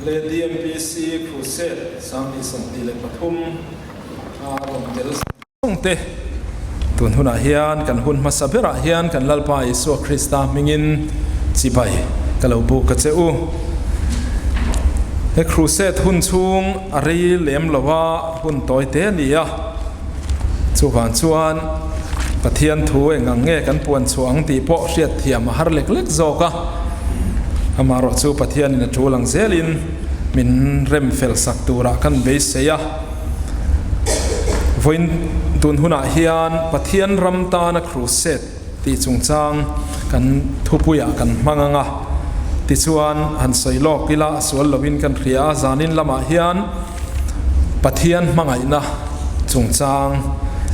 Le DMPC Crusade 2023 a rawn tel zawng te tun hunah hian kan hun hmasa berah hian kan Lalpa Isua Krista hmingin chibai ka lo buk a che u. He Crusade hun chhung a rei lem lo a, hun tawi te a ni a. Chuvang chuan Pathian thu eng ang nge kan puan chhuah ang tih pawh hriat thiam a har lek lek zawk a. Amaherawh chu Pathianin a tul ang zelin min rem fel sak turah kan beisei a. Vawiin tun hunah hian Pathian ram tana crusade tih chungchang kan thupuiah kan hmang ang a. Tichuan han sawi lawk ila a sual lovin kan hria a, zanin lamah hian Pathian hmangaihna chungchang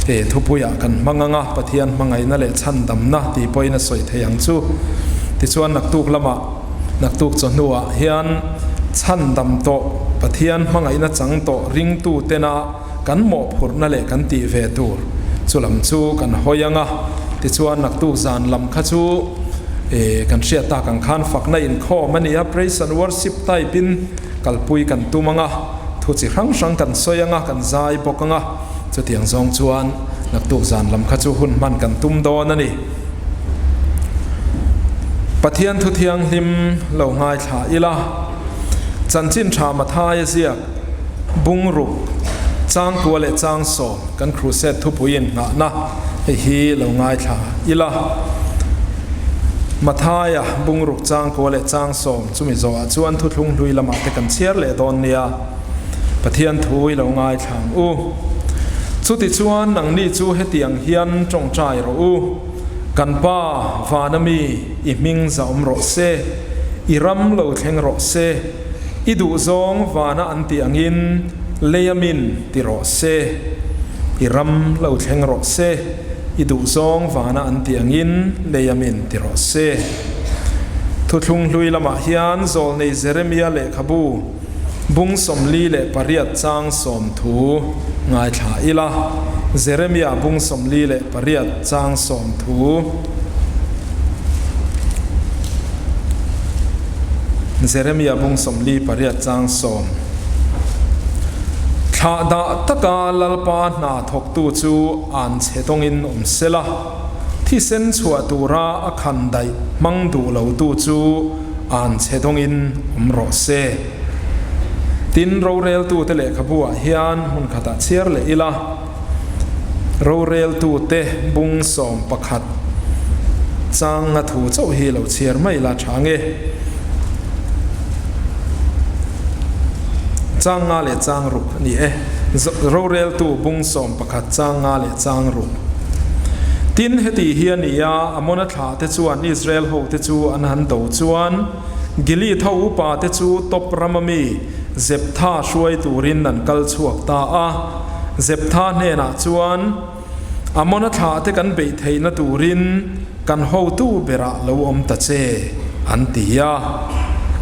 he thupuiah kan hmang ang a, Pathian hmangaihna leh chhandamna tih pawhin a sawi thei ang chu. Tichuan naktuk lamah, naktuk chawhnuah hian chhandam tawh, Pathian hmangaihna chang tawh ringtu tena kan mawhphurhna leh kan tih ve tur chu lam chu kan hawi ang a. Tichuan naktuk zan lam kha chu kan hriat tak ang khan fakna inkhawm a ni a, praise and worship type in, Kalpui kan tum ang a, thu chi hrang hrang kan sawi ang a, kan zai bawk ang a, chutiang zawng chuan naktuk zan lam kha chu hun hman kan tum dawn a ni. Pathian thu thianghlim lo ngaithla ila, Chanchin Tha Mathaia ziak bungruk changkua leh changsawm kan crusade thupui inngahna hei hi lo ngaithla ila. Mathaia bungruk changkua leh changsawm. Chumi zawhah chuan thuthlung hlui lamah te kan chhiar leh dawn nia, Pathian thu i lo ngaithla ang u. Chutichuan nangni chu hetiang hian tawngtai rawh u, Kan Pa, vana mi, i hming zahawm rawh se, i ram lo thleng rawh se, i duhzawng vana an tih angin leia min ti rawh se, i ram lo thleng rawh se, i duhzawng vana an tih angin leia min ti rawh se. Thuthlung hlui lamah hian Zawlnei Jeremia lehkhabu bung 48 chang 30 ngaithla ila. Jeremia bung 48 chang 30. Jeremia bung 48 chang 10. Thlahdah taka Lalpa hna thawktu chu anchhe tawngin awm sela. Thisen chhuah tura a khan daih hmang duh lotu chu an chhe dawngin awm rawh se. Tin, roreltute lehkhabu-ah hian hmun khatah chhiar leh ila, roreltute bung 11 changa thu chauh hi lo chhiar mai la tha nge. Chang nga leh chang ruk a ni e. Roreltu bung 11 chang nga leh chang ruk. Tin, heti hi a ni a, Amona thlahte chuan Israel hote chu an han do chuan, Gilead ho upate chu Top rama mi Zeptha hruai turin an kal chhuak ta a. Zeptha hnenah chuan, Amona thlahte kan beih theihna turin kan hotu berah lo awm ta che, an ti a.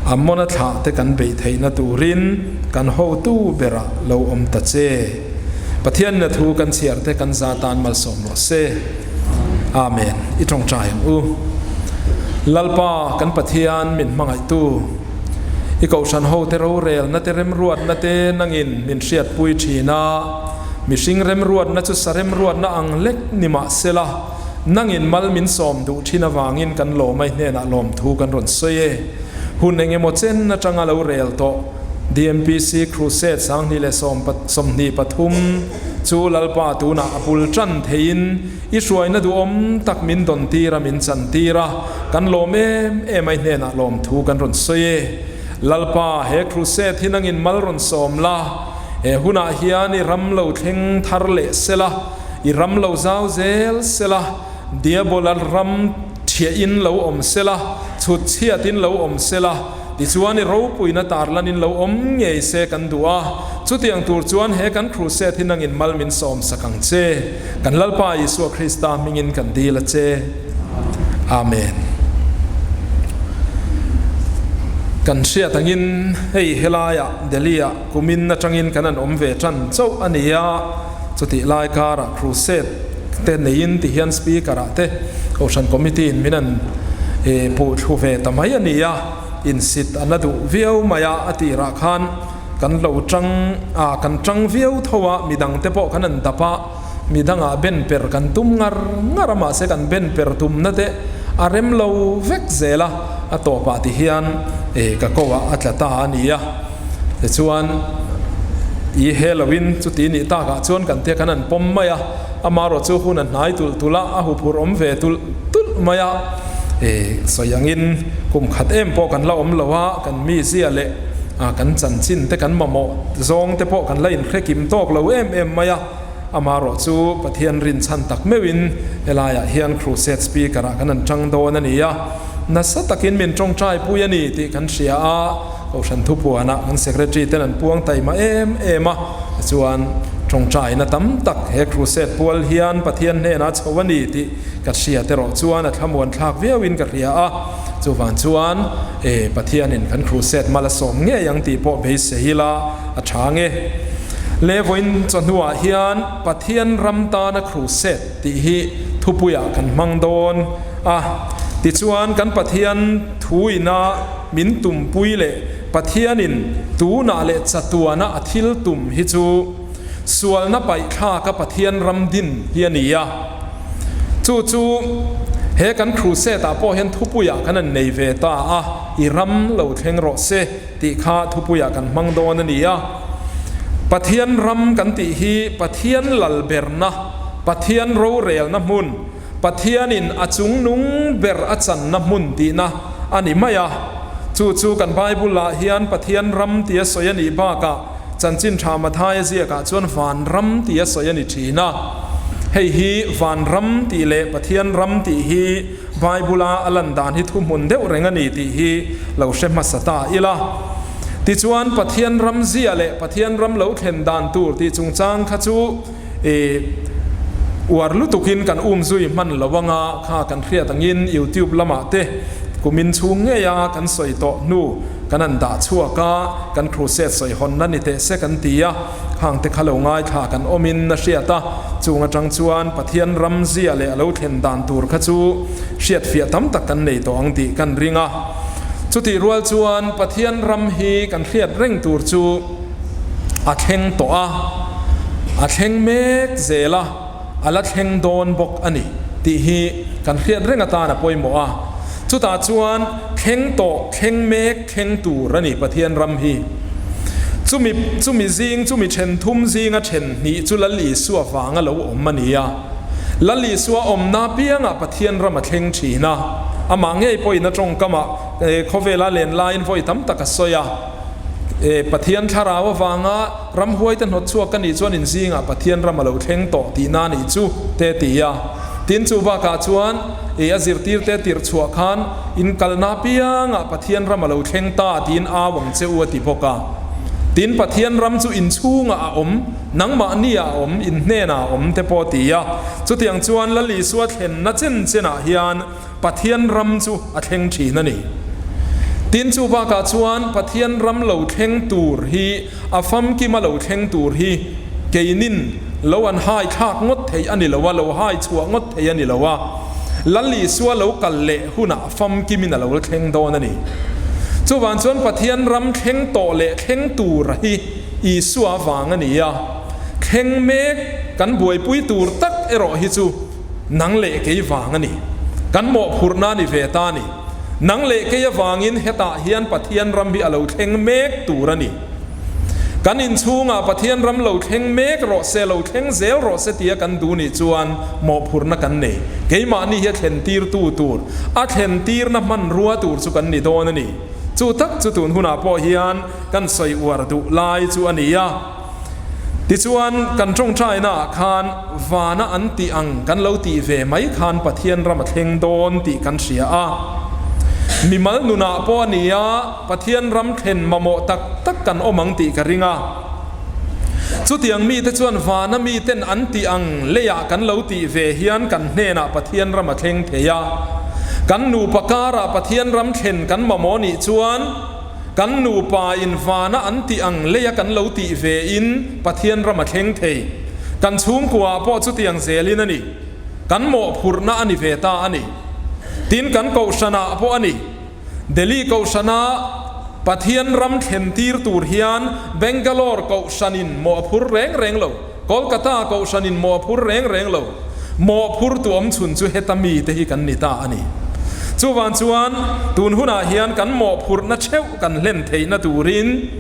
Amona thlahte kan beih theihna turin kan hotu berah lo awm ta che. Pathian na thu kan chhiar te kan za tan malsawm rawh se. Amen. I tawngtai ang u. Lalpa kan Pathian min hmangaihtu, i kohhran ho te rorelna te remruatna te nangin min hriatpui thin a, mihring remruatna chu sa remruatna ang lek ni mah sela, nangin mal min sawm duh thin avangin kan lawmai hnenah lawmthu kan rawn sawi e. Hun engemaw chen atanga lo rel tawh DMPC Crusade 2023 chu Lalpa tunah a bul tan theiin i hruaina duhawm tak min dawn tir a, min chan tir a, kan lawm em em a, i hnenah lawmthu kan rawn sawi e. Lalpa, he Crusade hi nangin mal rawn sawm la, he hunah hian i ram lo thleng thar leh sela, i ram lo zau zel sela, Diabola ram thiahin lo awm sela, chhut chhiatin lo awm sela, tichuan i ropuina tarlanin lo awm ngei se kan duh a. Chutiang tur chuan he kan crusade hi nangin mal min sawm sak ang che. Kan Lalpa Isua Krista hmingin kan dil a che. Amen. Kan hriat angin hei helaiah Delhi-ah kumin atangin kan an awm ve tan chauh a ni a. Chutih lai karah crusade te neiin ti hian speaker ah te Kohhran committee in min an puh thlu ve ta mai a ni a. Insit a na duh viau mai a, a tirah khan kan lo tang a, kan tang viau tho a, midangte pawh kan han dap a, midangah ben per kan tum ngar ngar a, mahse kan ben per tumna te a rem lo vek zel a, a tawpah ti hian e ka ko ah a tla ta a ni a, tichuan i he loin chuti nih takah chuan kan te kan han pawm mai a. Amaherawh chu hun a hnai tulh tulh a, a huphurh awm ve tulh tulh mai a. E, sawi angin kum khat em pawh kan la awm lo a, kan mizia leh kan chanchin te kan mamawh zawng te pawh kan la inhre kim tawk lo em em mai a. Amaherawh chu Pathian rinchhan tak meuhin helaiah hian Crusade Speaker ah kan han tang dawn a ni a, nasa takin min tawngtai pui a ni tih kan hria a, Kohhran thupuanah kan Secretary ten an puang taima em em a, tichuan tawngtaina tam tak he Crusade pual hian Pathian hnenah chho a ni tih ka hriat erawh chuan a thlamuan thlak viauin ka hria a, chuvang chuan e Pathianin kan Crusade mal a sawm ngei ang tih pawh beisei ila a tha nge. Le vawiin chawhnuah hian Pathian ram tana Crusade tih hi thupuiah kan hmang dawn a, tichuan kan Pathian thuina Min tumpui leh Pathianin tunah leh chatuana a thil tum hi chu sualna paihthlaka Pathian ram din hi a ni a. Chu chu he kan crusade-ah pawh hian thupuiah kan han nei ve ta a, i ram lo thleng rawh se tih kha thupuiah kan hmang dawn a ni a. Pathian ram kan tih hi Pathian lalberna, Pathian rorelna hmun, Pathianin a chungnung ber a channa hmun tihna a ni mai a. Chu chu kan Bible-ah hian Pathian ram tia sawi a nih bakah Chanchin Tha Mathaia ziakah chuan van ram tia sawi a ni thin a. Hei hi van ram tih leh Pathian ram tih hi Bible-a a lan dan hi thuhmun deuh reng a ni tih hi lo hre hmasa ta ila. Tichuan Pathian ram zia leh Pathian ram lo thlen dan tur tih chungchang kha chu I uar lutukin kan um zui hman lo anga kha kan hriat angin YouTube lamah te kumin chhung ngeia kan sawi tawh hnu kan han dah chhuak a, kan crusade sawi hawnna ni teh se kan ti a, khang te kha lo ngaithla kan awmin a hriat a, chung atang chuan Pathian ram zia leh a lo thlen dan tur kha chu hriatfiah tam tak kan nei tawh ang tih kan ring a. Chutih rual chuan Pathian ram hi kan hriat reng tur chu. A thleng tawh a, a thleng mek zel a, a la thleng dawn bawk a ni tih hi kan hriat reng atan a pawimawh a. Chutah chuan thleng tawh, thleng mek, thleng tur a ni Pathian ram hi. Chumi, chumi zing, chumi then thum zinga then hnih chu Lal Isua vanga lo awm a ni a. Lal Isua awmna apiangah Pathian ram a thleng thin a, amah ngei pawhin a tawngkamah khawvela len laiin vawi tam tak a sawi a. E, Pathian thlarau avanga ramhuaite hnawt chhuak ka nih chuan in zingah Pathian ram a lo thleng tawh tihna a nih chu, te ti a. Tin, chu bakah chuan e, a zirtirte tirh chhuah khan in kalna apiangah Pathian ram a lo thleng ta tiin au ang che u a ti bawk a. Tin, Pathian ram chu in chhungah a awm, nangmahniah a awm, in hnenah a awm te pawh a ti a. Chutiang chuan Lal Isua thlenna chen chenah hian Pathian ram chu a thleng thin a ni. Tin, chu bakah chuan Pathian ram lo thleng tur hi, a famkima lo thleng tur hi keinin lo an hai thlak ngawt thei a ni lo a, lo hai chhuah ngawt thei a ni lo a, Lal Isua lo kal leh hunah famkimin a lo la thleng dawn a ni. Chuvang chuan Pathian ram thleng tawh leh thleng tur hi Isua vang a ni a, thleng mek kan buaipui tur tak erawh hi chu, Nang leh kei vang a ni. Kan mawhphurhna a ni ve ta a ni. Nang leh kei avangin hetah hian Pathian ram hi a lo thleng mek tur a ni. Kan inchhungah Pathian ram lo thleng mek rawh se, lo thleng zel rawh se tia kan duh nih chuan mawhphurhna kan nei. Keimahni hi a thlentirtu tur, a thlentirna hmanrua tur chu kan ni dawn a ni. Chu tak chu tun hunah pawh hian kan sawi uar duh lai chu a ni a. Tichuan, kan tawngtainaah khan vana an tih ang kan lo tih ve mai khan Pathian ram a thleng dawn tih kan hria a. Mimal nunah pawh a ni a, Pathian ram thlen mamawh tak tak kan awm ang tih ka ring a. Chutiang mite chuan vana miten an tih ang leiah kan lo tih ve hian kan hnenah Pathian ram a thleng thei a. Kan nupa karah Pathian ram thlen kan mamawh nih chuan, Kan nupa in vana an tih ang leia kan lo tih ve in Pathian ram a thleng thei. Kan chhungkua ah pawh chutiang zelin a ni. Kan mawhphurhna a ni ve ta a ni. Tin kan kohhran ah pawh a ni. Delhi Kohhrana Pathian ram thlen tir tur hian Bangalore Kohhranin mawh a phur reng reng lo, Kolkata Kohhranin mawh a phur reng reng lo. Mawh phur tu awm chhun chu heta mite hi kan ni ta a ni. Chuvang chuan tun hunah hian kan mawhphurhna theuh kan hlen theihna turin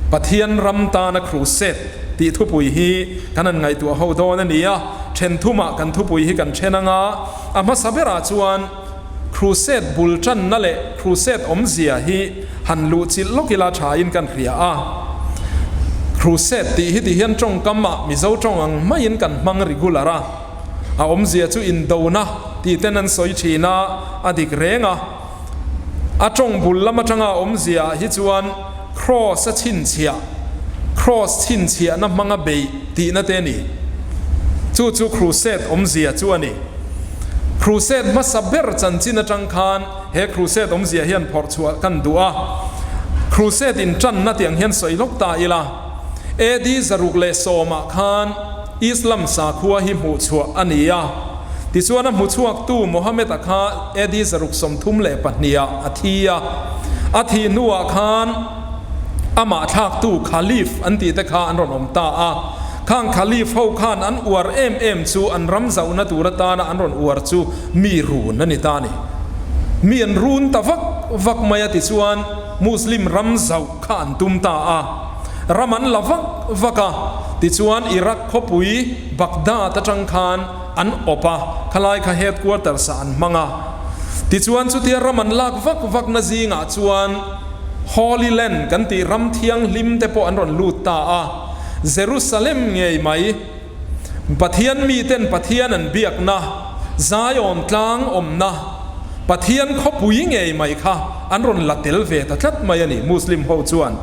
Pathian ram tana crusade tih thupui hi kan han ngaihtuah ho dawn a ni a, then thumah kan thupui hi kan then anga a hmasa berah chuan crusade bul tanna leh crusade awmzia hi han luh chilh lawk ila thain kan hria a. Crusade tih hi ti hian tawngkamah Mizo tawng ang maiin kan hmang regular a, a awmzia chu indona tih ten an sawi thin a, a dik reng a. A tawng bul lam atanga a awmzia ah hi chuan Kraws a chhinchhiah, Kraws chhinchhiahna hmanga beih tihna te a ni. Chu chu Crusade awmzia chu a ni. Crusade hmasa ber chanchin atang khan he Crusade awmzia hian phawrh chhuah kan duh a. Crusade intanna tiang hian sawi lawk ta ila, AD 110 ah khan Islam sakhua hi hmuh chhuah a ni a. Tichuan a hmuchhuaktu Mohammed-a kha AD 632 ah a thi a. A thih hnuah khan amah thlaktu Khalif an tih te kha an rawn awm ta a. Khang Khalif ho khan an uar em em chu an ram zauhna tur atana an rawn uar chu mi run a ni ta a ni. Mi an run ta vak vak mai a tichuan Muslim ram zauh kha an tum ta a. Ram an la vak vak a, tichuan Iraq khawpui Baghdad atang khan an awp a, khalai kha headquarters ah an hmang a. Tichuan chutia ram an lak vak vakna zingah chuan Holy Land kan tih ram thianghlim te pawh an rawn lut ta a, Jerusalem ngei mai Pathian miten Pathian an biakna, Zion tlang awmna, Pathian khawpui ngei mai kha an rawn la tel ve ta tlat mai a ni, Muslim ho chuan.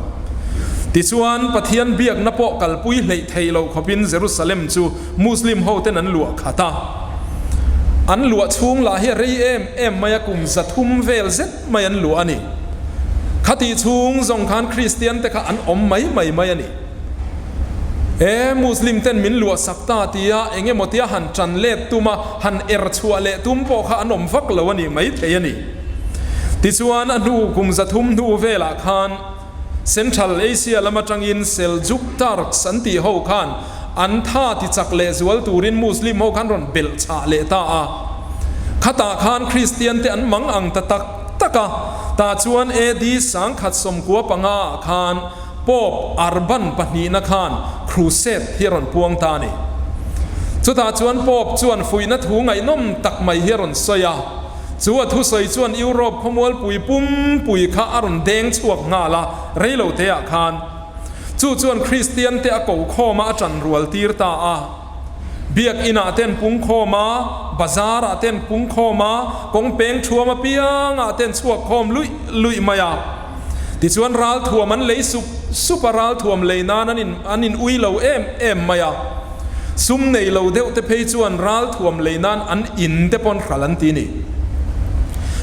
Tichuan, Pathian biakna pawh kalpui hleih theih loh khawpin Jerusalem chu Muslim ho ten an luah khat a. An luah chhung lah hi a rei em em mai a, kum 300 vel zet mai an luah a ni. Khatih chhung zawng khan Kristian te kha an awm mai mai mai a ni. E, Muslim ten min luah sak ta tia eng emaw tia han tan let tum a, han er chhuah leh tum pawh kha an awm vak lo a nih mai thei a ni. Tichuan a hnu kum 300 hnu velah khan Central Asia lam atangin Seljuk Turks an tih ho khan an tha ti chak leh zual turin Muslim ho khan rawn belh chhah leh ta a. Khatah khan Kristian te an mang ang ta tak tak a, tah chuan AD 1095 ah khan Pope Urban pahnihna khan Crusade hi a rawn puang ta a ni. Chutah chuan Pope chuan fuihna thu ngaihnawm tak mai hi a rawn sawi a. Chu a thusawi chuan Europe khawmualpui pumpui kha a rawn deng chhuak nghal a, reilo teah khan. Chu chuan Kristiante a ko khawm a, a ṭan rual tir ta a. Biak inah te an pung khawm a, bazar ah te an pung khawm a, kawng peng thuam apiang ah te an chhuak khawm luih luih mai a. Tichuan ralthuam an lei sup sup a, ralthuam lei nan an in an in ui lo em em mai a. Sum nei lo deuh te phei chuan ralthuam lei nan an in te pawn hral an ti ni.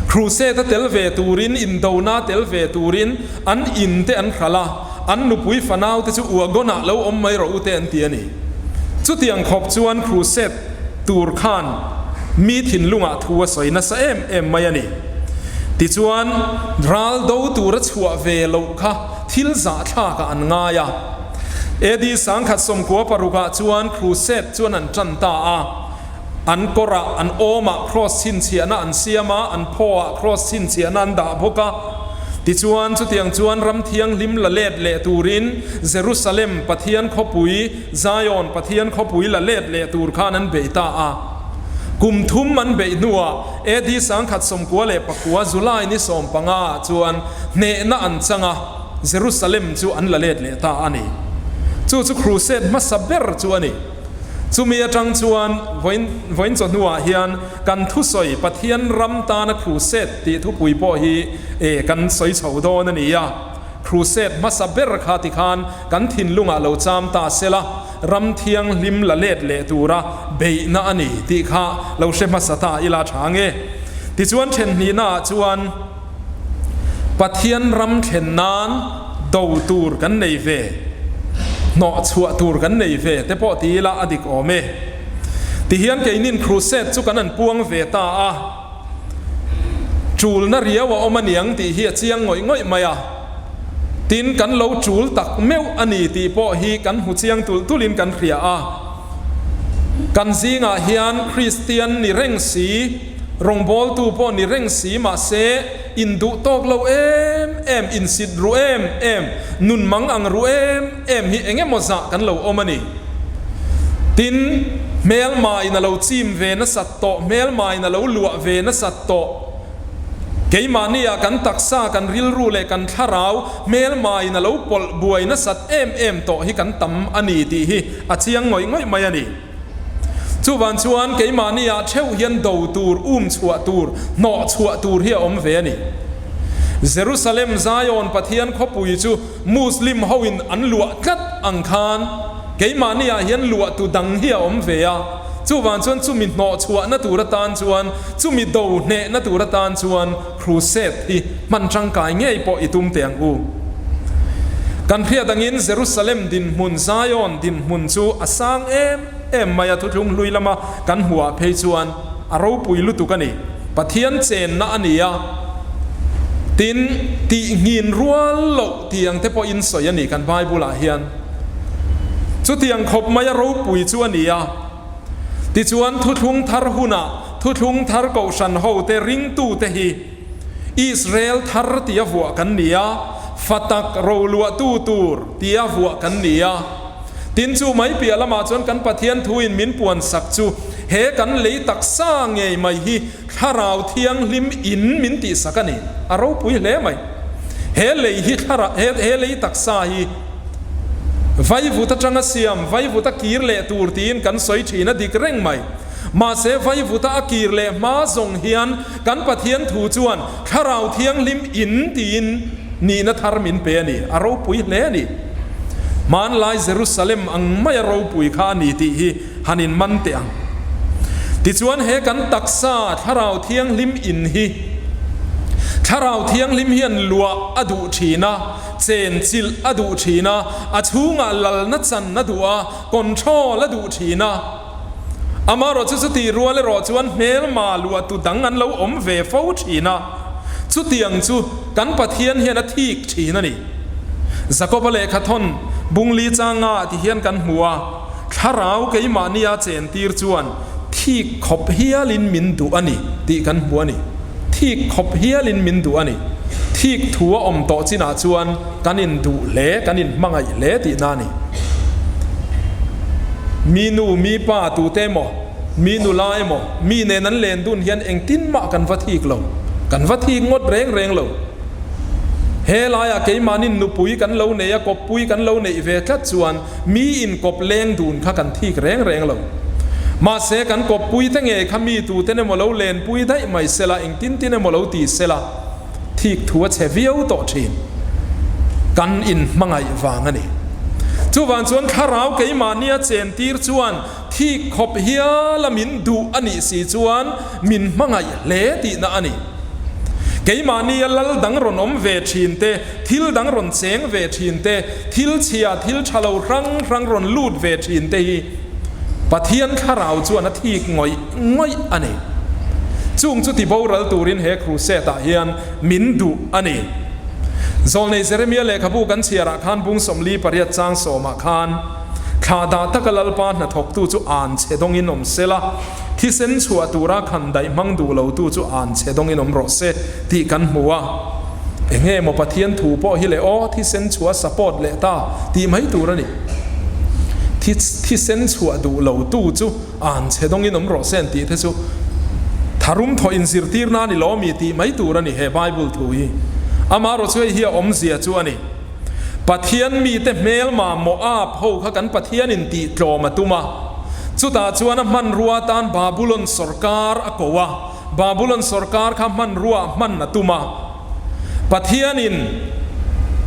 Crusade a tel ve turin, indona tel ve turin an in te an hral a, an nupui fanau te chu wagon ah lo awm mai rawh u te an ti a ni. Chutiang khawp chuan crusade tur khan mi thinlungah thu a sawi nasa em em mai a ni. Tichuan, ral do tura chhuah ve loh kha thil zahthlakah an ngai a. AD 1096 ah chuan crusade chuan an tan ta a. An kawrah, an awmah cross chhinchhiahna an siam a, an phawah cross chhinchhiahna an dah bawk a. Tichuan, chutiang chuan ram thianghlim la let leh turin Jerusalem Pathian khawpui, Zion Pathian khawpui la let leh tur khan an bei ta a. Kum thum an beih hnuah AD 1099 July ni 15 ah chuan hnehna an chang a, Jerusalem chu an la let leh ta a ni. Chu chu Crusade hmasa ber chu a ni. Chumi atang chuan vawiin vawiin chawhnuah hian kan thusawi Pathian ram tana Crusade tih thupui pawh hi e kan sawi chho dawn a ni a. Crusade hmasa ber kha tikhan kan thinlungah lo cham ta sela, ram thianghlim la let leh tura beihna a ni tih kha lo hre hmasa ta ila tha nge. Tichuan thenhnihnaah chuan Pathian ram thlen nan do tur kan nei ve, hnawh chhuah tur kan nei ve te pawh ti ila a dik awm e. Tihian keinin Crusade chu kan an puang ve ta a. Ṭulna riau a awm a niang tih hi a chiang ngawih ngawih mai a. Tin, kan lo ṭul tak meuh a ni tih pawh hi kan hmu chiang tulh tulhin kan hria a. Kan zingah hian Kristian ni reng si, rawngbawltu pawh ni reng si mahse induh tawk lo em em, insit ru em em, nun mang ang ru em em hi eng emaw zah kan lo awm a ni. Tin, hmelmain a lo chim ve nasat tawh, hmelmain a lo luah ve nasat tawh. Keimahnia kan taksa, kan rilru leh kan thlarau hmelmain a lo pawlh buai nasat em em tawh hi kan tam a ni tih hi a chiang ngawih ngawih mai a ni. Chuvang chuan keimahnia theuh hian do tur, um chhuah tur, hnawh chhuah tur hi a awm ve a ni. Jerusalem Zion Pathian khawpui chu Muslim hoin an luah tlat ang khan keimahniah hian luahtu dang hi a awm ve a, chuvang chuan chumi hnawh chhuahna tur atan chuan, chumi do hnehna tur atan chuan crusade hi hman tangkai ngei pawh i tum teh ang u. Kan hriat angin Jerusalem dinhmun, Zion dinhmun chu a sang em em mai a, thuthlung hlui lama kan hmuhah phei chuan a ropui lutuk a ni. Pathian chenna a ni a, tin, tihnghin rual loh tiang te pawhin sawi a ni kan Bible-ah hian. Chutiang khawp maia ropui chu a ni a. Tichuan, thuthlung thar hunah thuthlung thar kohhran hote ringtute hi Israel thar tia vuah kan ni a, fa tak roluahtu tur tia vuah kan ni a. Tin, chu mai piah lamah chuan kan Pathian thuin min puansak chu he kan lei taksa ngei mai hi Thlarau Thianghlim in min tihsak a ni. A ropui hle mai. He lei hi thlarau, he he lei taksa hi vaivut atanga siam, vaivut a kir leh tur tiin kan sawi thin a dik reng mai. Mahse vaivuta a kir leh hma zawng hian kan Pathian thu chuan Thlarau Thianghlim in tiin nihna thar min pe a ni. A ropui hle a ni. Hmanlai Jerusalem ang maia ropui kha a ni tih hi han in man teh ang. Tichuan he kan taksa Thlarau Thianghlim in hi Thlarau Thianghlim hian luah a duh thin a, chen chilh a duh thin a, a chhungah lalna chan a duh a, control a duh thin a. Amaherawhchu chutih rual erawh chuan hmelma luahtu dang an lo awm ve fo thin a, chutiang chu kan Pathian hian a thik thin a ni. Jakoba lehkhathawn bungli changa ti hian kan hmu a. Thlarau keimahnia chentir chuan thik khawp hialin min duh a ni tih kan hmu a ni. Thik khawp hialin min duh a ni. Thik thu a awm tawh chinah chuan kan induh hle, kan inhmangaih hle tihna a ni. Mi nu, mi pa tute emaw, mi nula emaw, mi nen an len dun hian engtin mah kan va thik lo. Kan va thik ngawt reng reng lo. He laiah keimahnin nupui kan lo nei a, kawppui kan lo neih ve tlat chuan Mi in kawp leng dun kha kan thik reng reng lo. Mahse kan kawppui te ngei kha mi tuten emaw lo lenpui daih mai sela, engtin tin emaw lo ti sela, thik thu a chhe viau tawh thin. Kan in hmangaih vang a ni. Chuvang chuan thlarau keimahnia chentir chuan thik khawp hiala min duh a nih si chuan min hmangaih hle tihna a ni. Keimahnia lal dang rawn awm ve thin te, thil dang rawn cheng ve thin te, thil chhia, thil tha lo hrang hrang rawn lut ve thin te hi Pathian thlarau chuan a thik ngawih ngawih a ni. Chung chu ti boral turin he crusade ah hian min duh a ni. Zawlnei Jeremia lehkhabu kan chhiarah khan bung 48 chang sawmah khan thla dah taka Lalpa hnathawktu chu an chhe dawngin awm sela, Thisen chhuah tura khan daih hmang duh lotu chu an chhe dawngin awm rawh se tih kan hmu a. Enge maw Pathian thu pawh hi le aw, thisen chhuah support leh ta tih mai tur a ni. Thisen chhuah duh lotu chu an chhe dawngin awm rawh se an tih te chu tharum thawh inzirtir na ni lawmi tih mai tur a ni he Bible thu hi. Amaherawhchu hei hi a awmzia chu a ni. Pathian mite hmelma Moab ho kha kan Pathianin tih tlawm a tum a. Chutah chuan a hmanrua atan Babulon sawrkar a ko a, Babulon sawrkar kha hmanrua hman a tum a. Pathianin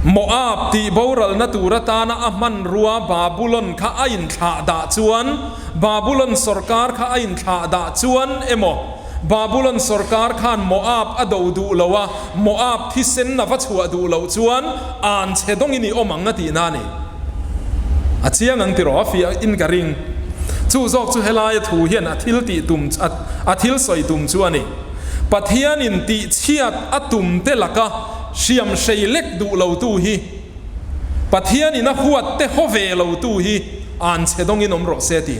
Moab tih boralna tur atana a hmanrua Babulon kha a inthlah dah chuan, Babulon sawrkar kha a inthlah dah chuan emaw, Babulon sawrkar khan Moab a do duh lo a, Moab thisen a va chhuah duh loh chuan an chhe dawngin i awm ang a tihna a ni. A chiang ang tiraw a fiah in ka ring. Chu zawk chu helaia thu hian a thil tih tum a thil sawi tum chu a ni. Pathianin tihchhiat a tumte laka hriam hrei lek duh lotu hi, Pathianin a huatte haw ve lotu hi an chhe dawngin awm rawh se ti.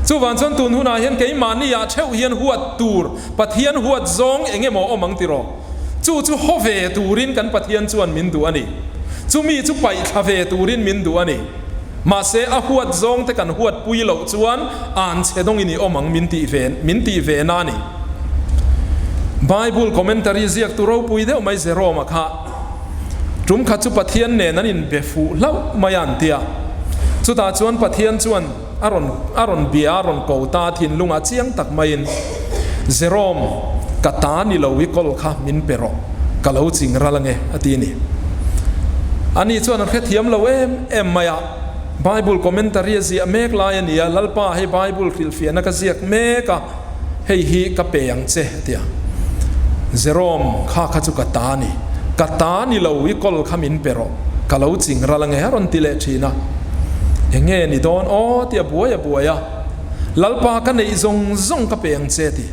Chuvang chuan tun hunah hian keimahni ah theuh hian huat tur Pathian huat zawng eng emaw awm ang tiraw? Chu chu haw ve turin kan Pathian chuan min duh a ni. Chumi chu paihthla ve turin min duh a ni. Mahse a huat zawng te kan huat pui loh chuan an chhe dawngin i awm ang min tih ve min tih ve na a ni. Bible commentary ziaktu ropui deuh mai Jerome-a kha Tum khat chu Pathian nen an inbe fuh hlauh mai a an ti a. Chutah chuan Pathian chuan a rawn a rawn bia a rawn ko ta thinlungah chiang tak maiin, Jerome, ka ta ni lo i kawl kha min pe rawh, ka lo ching ral ange a ti a ni. Ani chuan a hrethiam lo em em mai a, Bible commentary a ziah mek lai a ni a, Lalpa hei Bible hrilhfiahna ka ziak mek a, Hei hi ka pe ang che, a ti a. Jerome, kha kha chu ka ta a ni. Ka ta ni lo, i kawl kha min pe rawh. Ka lo ching ral ange, a rawn ti leh thin a. Enge ni dawn aw, ti a buai a buai a. Lalpa, ka neih zawng zawng ka pe ang che, a ti.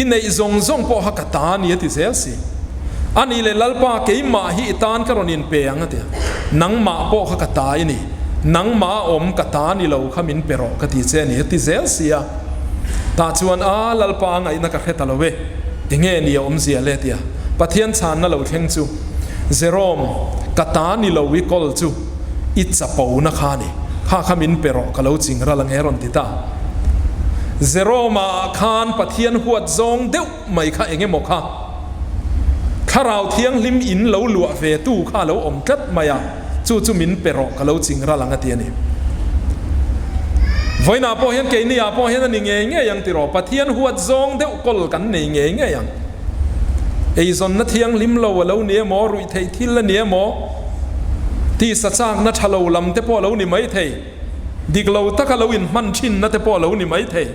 I neih zawng zawng pawh kha ka ta a ni, a ti zel si. A nih leh Lalpa, keimah hi i tan ka rawn inpe ang, a ti a. Nangmah pawh kha ka ta i ni. Nangmah a awm ka ta ni lo kha min pe rawh, ka ti che a ni, a ti zel si a. Tah chuan, A, Lalpa a ngaihna ka hre ta lo e, enge ni a awmzia le? tia Pathian chhanna lo thleng chu, Jerome, ka ta ni lo i kawl chu i chapona kha a ni, kha kha min pe rawh, ka lo ching ral ange rawn ti ta. Jerome-a khan Pathian huat zawng deuh mai kha eng emaw kha Thlarau Thianghlim in lo luah ve tu kha a lo awm tlat mai a, chu chu min pe rawh ka lo ching ral ang a ti a ni. Vawiinah pawh hian keiniah pawh hian a ni ngei ngei ang tiraw, Pathian huat zawng deuh kawl kan nei ngei ngei ang. Eizawnna thianghlim lo a lo ni emaw, ruihtheih thil a ni emaw, tisa chakna tha lo lam te pawh a lo ni mai thei. Dik lo taka lo inhman thinna te pawh a lo ni mai thei.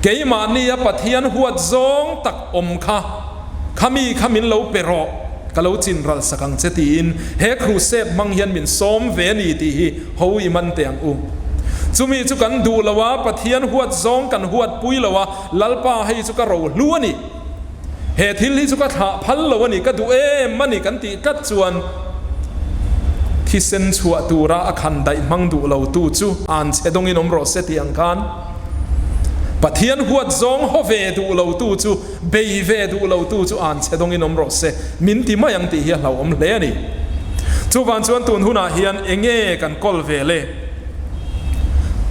Keimahnia Pathian huat zawng tak awm kha, khami kha min lo pe rawh, ka lo chin ral sak ang che tiin he crusade hmang hian min sawm ve a ni tih hi ho i man teh ang u. Chumi chu kan duh lo a, Pathian huat zawng kan huat pui lo a, Lalpa hei chu ka ro hlu a ni. He thil hi chu ka thlah phal lo a ni, ka duh em a ni kan tih tlat chuan thisen chhuah tura a khan daih hmang duh lo tu chu an chhe dawngin awm rawh se tih ang khan Pathian huat zawng haw ve duh lo tu chu, bei ve duh lo tu chu an chhe dawngin awm rawh se min ti mai ang tih hi a hlauhawm hle a ni. Chuvang chuan tun hunah hian enge kan kawl ve le?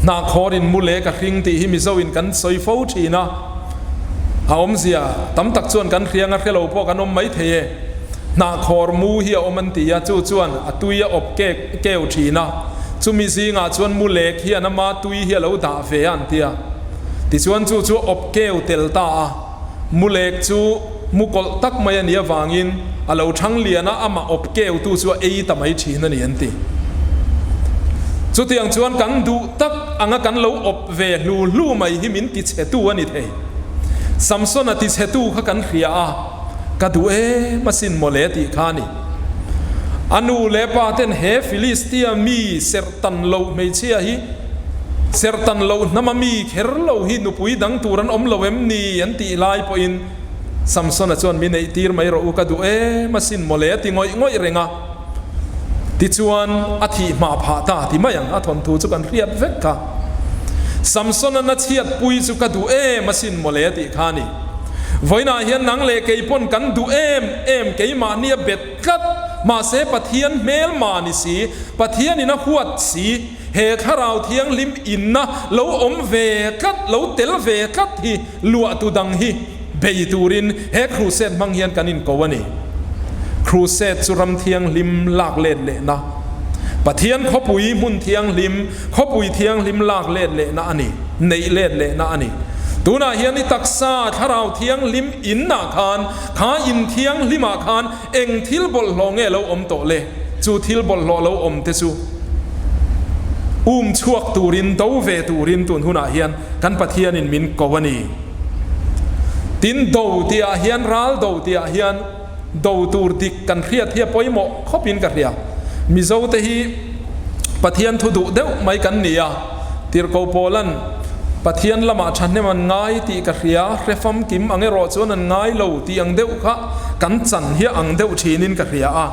Hnahkhawr in mu leh ka hring tih hi Mizo in kan sawi fo thin a. A awmzia tam tak chuan kan hriang a hre lo pawh kan awm mai thei e. Hnahkhawr mu hi a awm an ti a, chu chuan a tui a awp kek keu thin a, chumi zingah chuan mu lek hian ama tui hi a lo dah ve a an ti a. Tichuan chu chu a awp keu tel ta a, mu lek chu mu kawlh tak mai a nih avangin a lo thang lian a, amah awp keutu chu a ei ta mai thin a ni an ti. Chutiang chuan kan duh tak anga kan lo awp ve hlu hlu mai hi min tichhetu a ni thei. Samsona tichhetu kha kan hria a, ka duh em asin mawle tih kha a ni. A nu leh pa ten he Filistia mi serhtan loh hmeichhia hi, serhtan loh hnama mi kher lo hi nupui dang tur an awm lo em ni an tih lai pawhin Samsona chuan min eih tir mai rawh u ka duh em asin mawle a ti ngawih ngawih reng a. Tichuan, a thih hma phah ta ti mai ang, a thawnthu chu kan hriat vek kha. Samsona na chhiatpui chu ka duh em asin mawle a tih kha a ni. Vawiinah hian nang leh kei pawn kan duh em em keimahni a bet tlat, mahse Pathian hmelma ni si, Pathianin a huat si, he Thlarau Thianghlim inna lo awm ve tlat, lo tel ve tlat hi luahtu dang hi bei turin he crusade hmang hian kan inko a ni. Crusade chu ram thianghlim lak let lehna, Pathian khawpui hmun thianghlim, khawpui thianghlim lak let lehna a ni, neih let lehna a ni. Tunah hian i taksa Thlarau Thianghlim innah khan, kha in thianghlimah khan eng thil bawlhhlawh nge lo awm tawh le? Chu thil bawlhhlawh lo awm te chu um chhuak turin, do ve turin tun hunah hian kan Pathianin min ko a ni. Tin, do tihah hian, ral do tihah hian do tur dik kan hriat hi a pawimawh khawpin ka hria. Mizote hi Pathian thu duh deuh mai kan ni a, Tirhkoh Pawlan. Pathian lamah thahnem an ngai tih ka hria, hre famkim ang erawh chuan an ngai lo tih ang deuh kha kan chan hi a ang deuh thinin ka hria a.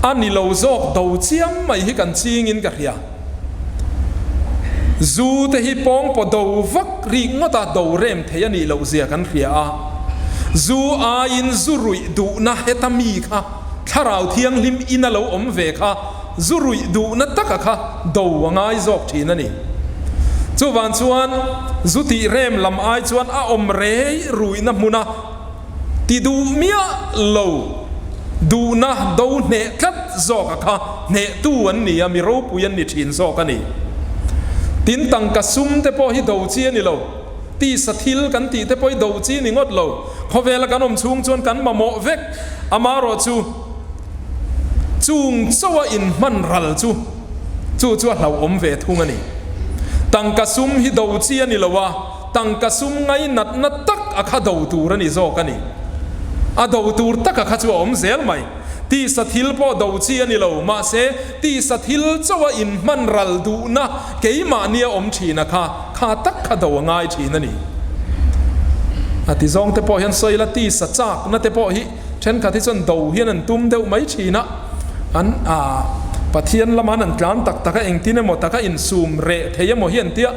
A ni lo zawk do chiam mai hi kan chingin ka hria. Zu te hi pawngpaw do vak rik ngawt a do rem thei a nih loh zia kan hria a. Zu aiin zu ruih duhna heta mi kha Thlarau Thianghlim ina lo awm ve kha Zu ruih duhna taka kha do a ngai zawk thin a ni. Chuvang chuan zu tih rem lam ai chuan a awm rei ruihna hmuna ti duh miah lo duhna do hneh tlat zawka kha hnehtu an ni a, mi ropui an ni thin zawk a ni. Tin, tangka sum te pawh hi do chi a ni lo. Tisa thil kan tih te pawh hi do chi ni ngawt lo. Khawvela kan awm chhung chuan kan mamawh vek. Amaherawhchu. Chung chauha inhman ral chu chu chu a hlauhawm ve thung a ni. Tangka sum hi do chi a ni lo a, tangka sum ngainatna tak a kha do tur a ni zawk a ni. A do tur tak a kha chu a awm zel mai. Tisa thil pawh do chi a ni lo, mahse tisa thil chauha inhman ral duhna keimahnia awm thin a kha kha tak kha do a ngai thin a ni. A ti zawng te pawh hian sawi la tisa chakna te pawh hi Thenkhat hi chuan do hian an tum deuh mai thin a, an ah Pathian lama an tlan tak tak a, engtin emaw taka insum reh thei emaw hi an tia,